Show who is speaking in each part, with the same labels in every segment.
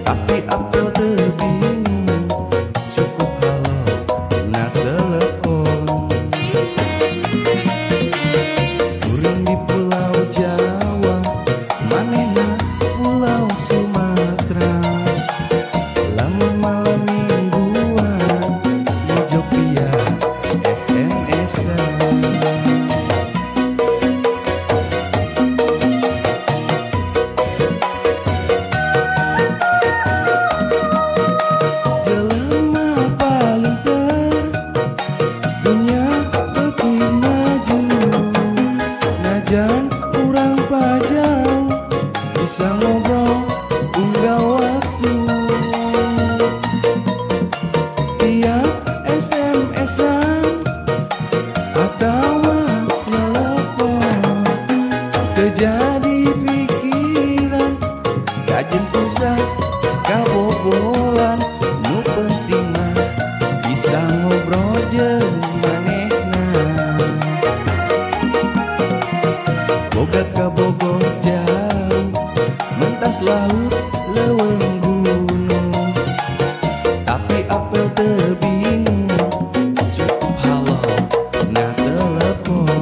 Speaker 1: Tapi apel teu bingung, cukup halo na telepon. Kuring di Pulau Jawa, manehna Pulau Sumatera. Lamun malam mingguan mojok via SMS-an. Jelema palinter, dunya beuki maju. Najan urang pajauh, bisa ngobrol unggal waktu. Tiap SMS-an atawa nelepon, terjadi pikiran kajen pulsa kabobolan. Nu penting mah bisa ngobrol jeung manehna. Boga kabogoh jauh, mentas laut leuweung gunung. Tapi apel teu bingung, cukup halo na telepon.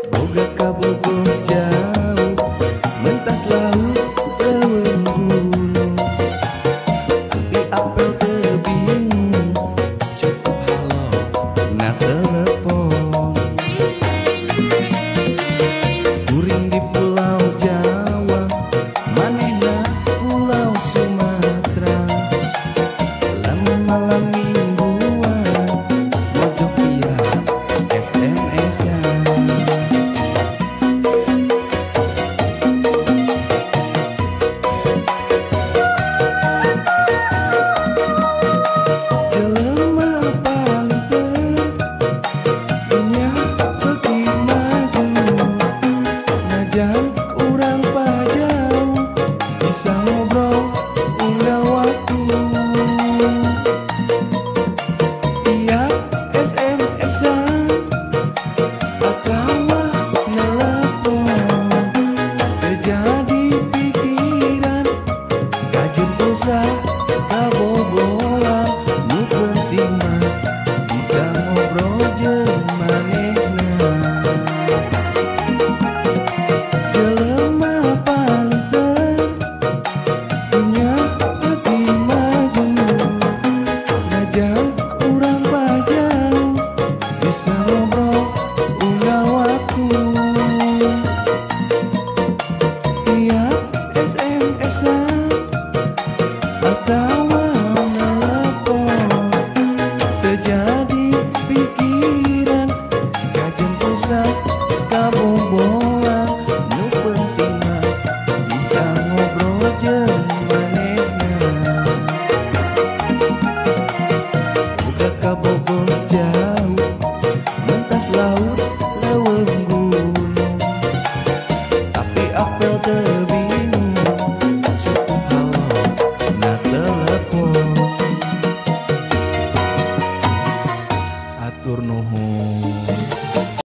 Speaker 1: Boga kabogoh jauh, mentas laut leuweung gunung. Tapi apel teu bingung, cukup halo na telepon. Kuring di Pulau Jawa, manehna Pulau Sumatera. Lamun malam mingguan mojok via SMS-an. Jelema palinter, dunya beuki maju. Najan urang pajauh, bisa ngobrol unggal waktu. Tiap SMS-an atawa nelepon, terjadi pikiran kajen pulsa kabobolan. Nu penting mah bisa ngobrol jeung manehna. Jelema palinter, dunya beuki maju. Najan urang pajauh, bisa ngobrol unggal waktu. Tiap SMS-an atawa nelepon, terjadi pikiran kajen pulsa kabobolan. Nu penting mah bisa ngobrol jeung manehna. Boga kabogoh jauh, mentas laut leuweung gunung.